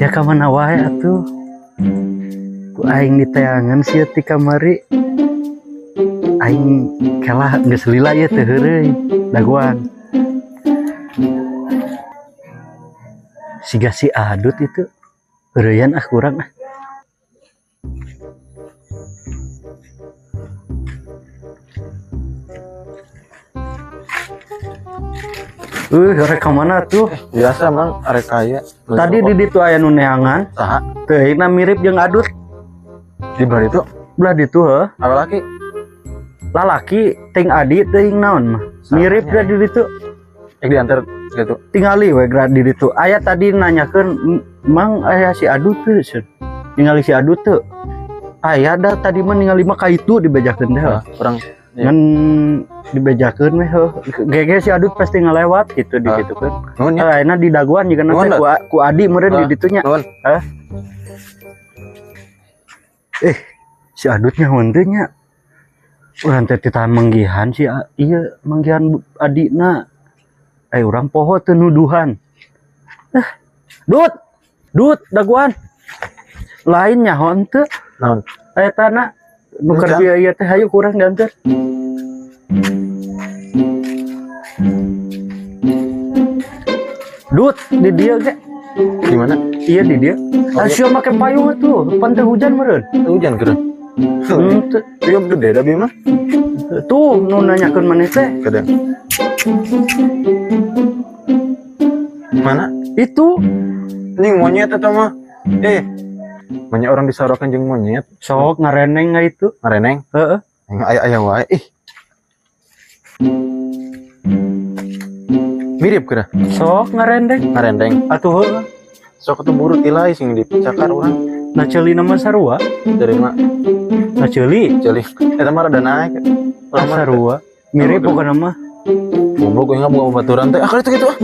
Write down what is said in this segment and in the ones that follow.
Sia ka mana wae atuh? Ku aing diteangan sia ti kamari. Aing kalah geus lila ieu teu heureuy dagoan. Siga si Adut itu. Heureuyan ah kurang ah. Rek ka mana tuh? Biasa mang arek kaya. Tadi di ditu aya nu neangan. Saha? Teuingna mirip jeung Adut. Di belah itu? Belah ditu heuh. Apa laki? Lalaki ting adi teuing naon mah. Mirip da di ditu. Ek diantar gitu. Tingali we gra di ditu. Aya tadi nanyakeun, "Mang, aya si Adut teu?" Cenah. Ningali si Adut teu? Aya da tadi mah ningali mah ka itu dibejakeun teh. Hah, urang iya. Ngan dibejakeun we heuh. Gege si Adut pasti ngalewat gitu di situ kan. Nuhun nya. Ayeuna di daguan juga nanti Nuhun, ku Adi meureun di ditunya. Nuhun. Hah? Si Adutnya henteu nya. Urang teh titah manggihan si ieu manggihan adina. Urang poho teu nuduhan. Dut. Dut daguan. Lain nyaho henteu. Naon? Eta na nu keur Encan. ieu ieu teh hayu kurang diantar. Dut di dieu ge. Di mana? Iya di dieu. Oh, Ah, iya. sia make payung atuh, pan teu hujan meureun. Hujan keur. Henteu. Iya gede da bieu mah. Tuh nu nanyakeun maneh teh. Gede. Mana? Itu Anjing monyet eta mah. Banyak orang disarokan jeung monyet. Sok ngareneng nga itu. Ngareneng? Heeh. Yang aya-aya wae. Ih. Mirip kira. Sok ngarendeng. Ngarendeng. Atuh heueuh. Sok atuh buru tilai sing dicakar urang. Na ceuli mah sarua. Dari mah Na ceuli. Ceuli. Eta mah rada naik. Urang mah Sarua. Mirip pokokna mah. Goblok aing buka baturan teh. Ah, kitu kitu ah.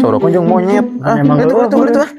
Sorokan jeung monyet. Ah, Emang itu heueuh, itu itu ah.